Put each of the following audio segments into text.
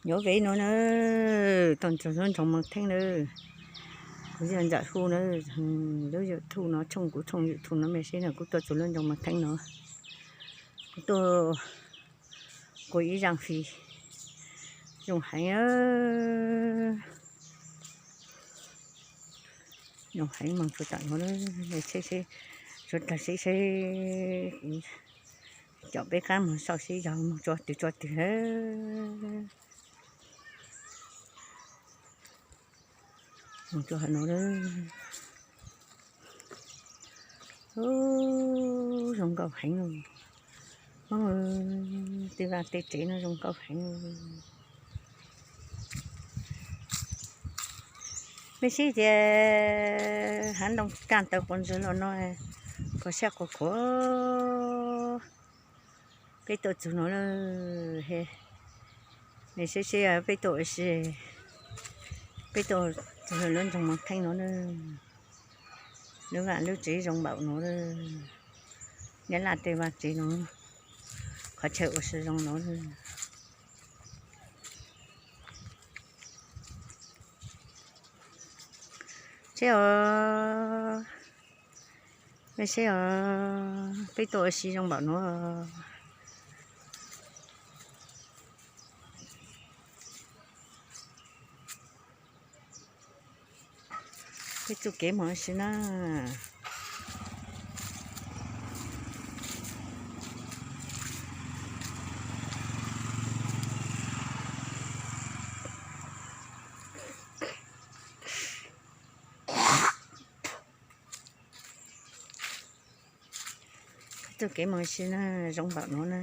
Nyob peb no na, tuaj txug lub nroog Moos Theeb na. Kuv yog Ntxawm Hu na, lub YouTube no, tshooj kuv tshooj YouTube no mej saib na, kuv tuaj txug lub nroog Moos Theeb no. Kuv tuaj kuv ib zaaj fij zoo heev. Zoo heev, moog tsuag tam nuav, saib saib, tsuag tag saib saib, caum peb qaab moog xauj saib yog moog tsuag twg tsuag twg. Moog tsuag hov no, zoo nkauj heev. Hmoob tej vaaj tej tsev no zoo nkauj heev. Mej saib tias hav ntoo kaaj taw quas ntswg los no, khuv sab khuv khuv. Peb tuaj txug no lawm, mej saib saib peb tuaj ua si, peb tuaj txug lub nroog Moos Theeb no na. Lub vaaj lub tsev zoo npaum no, Nyab Laj tej vaaj tsev no, qhov chaw ua si zoo no. Saib os, mej saib os, peb tuaj ua si zoo npaum no. Peb txuj kev moog ua si na. Txuj kev moog ua si na, zoo npaum no na.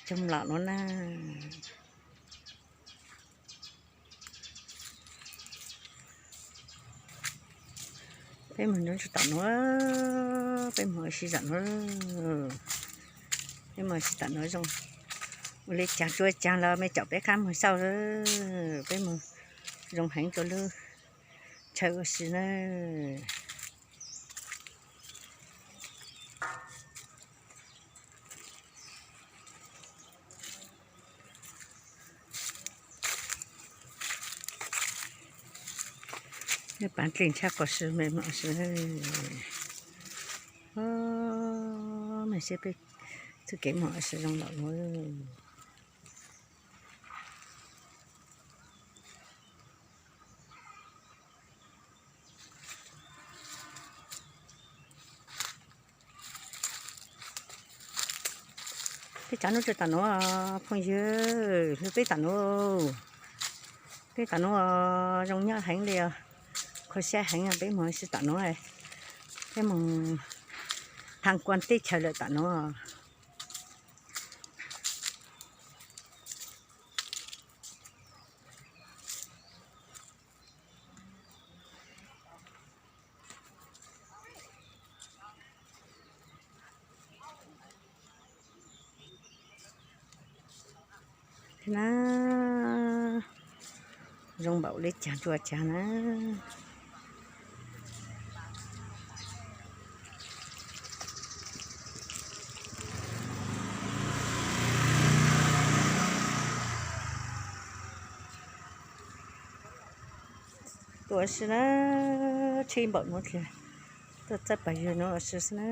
Cog lom no na. Peb moog tsuag tam nuav, peb moog ua si tam nuav, peb moog ua si tam nuav zoo ua le caag tsuag caag los mej caum peb qaab moog xauj, peb moog zoo heev rua lub chaw ua si na. Paav dlej ntshab quas si me mos si, mej saib peb txuj kev mos si zoo lawm. Peb tsav nuav tsuag tam nuav phooj ywg, hlub peb tam nuav, peb tam nuav zoo nyob heev le os, kho siab heev, peb moog ua si tam nuav, peb moog tham kuas teb chaws lawm tam nuav. Na, zoo npaum le caag tsuag caag na. Tuaj ua si na, tsheb npaum nuav thiaj tuaj txawb pawg ywg nuav ua si xwb na.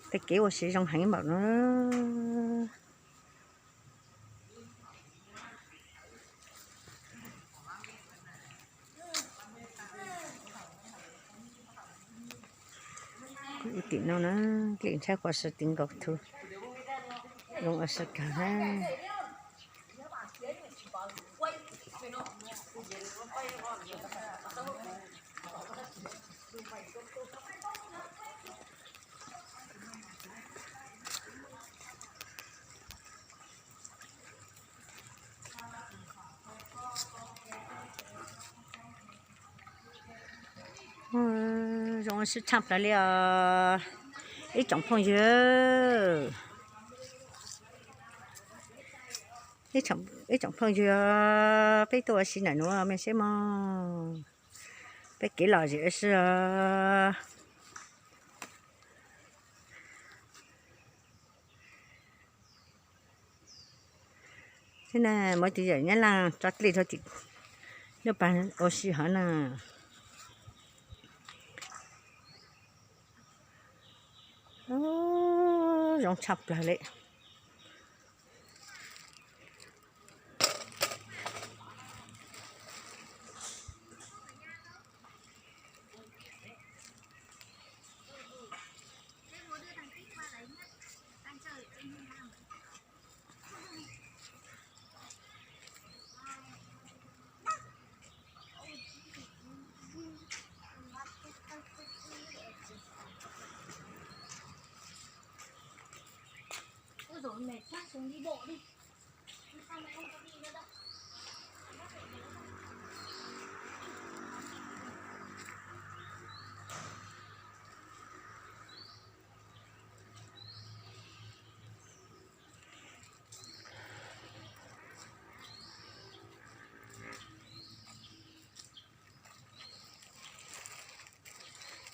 Tej kev ua si zoo heev npaum no. Tim no na, dlej ntshab quas si ti nkaus tug, zoo ua si kawg na. Zoo Sib tshaj plaws li os ib tsoom phooj ywg. Ib tsoom phooj ywg, peb tuaj ua si ntawm nuav me seb mog. Peb kev lom zem ua si os. Muaj ib tug yawm Nyab Laj tso dlej rau tim lub pas ua si hov na. Zoo tshaj plaws li.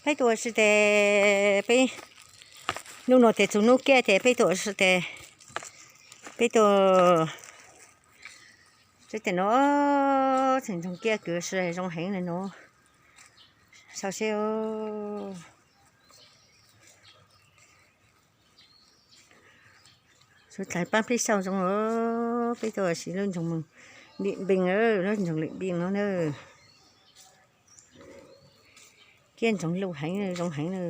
Peb tuaj ua si tes peb, nub nuav tes txug nub kiab tes peb tuaj ua si tes peb tuaj, seb tes nuav tseem ntsoog kiab kws si zoo heev le nuav. Sau seb. Suav dlawg paab peb sau zoo os, peb tuaj ua si lub nroog Lim Npeej, lub nroog Lim Npeej nuav na. Kiab ntsoog luj heev, zoo heev na.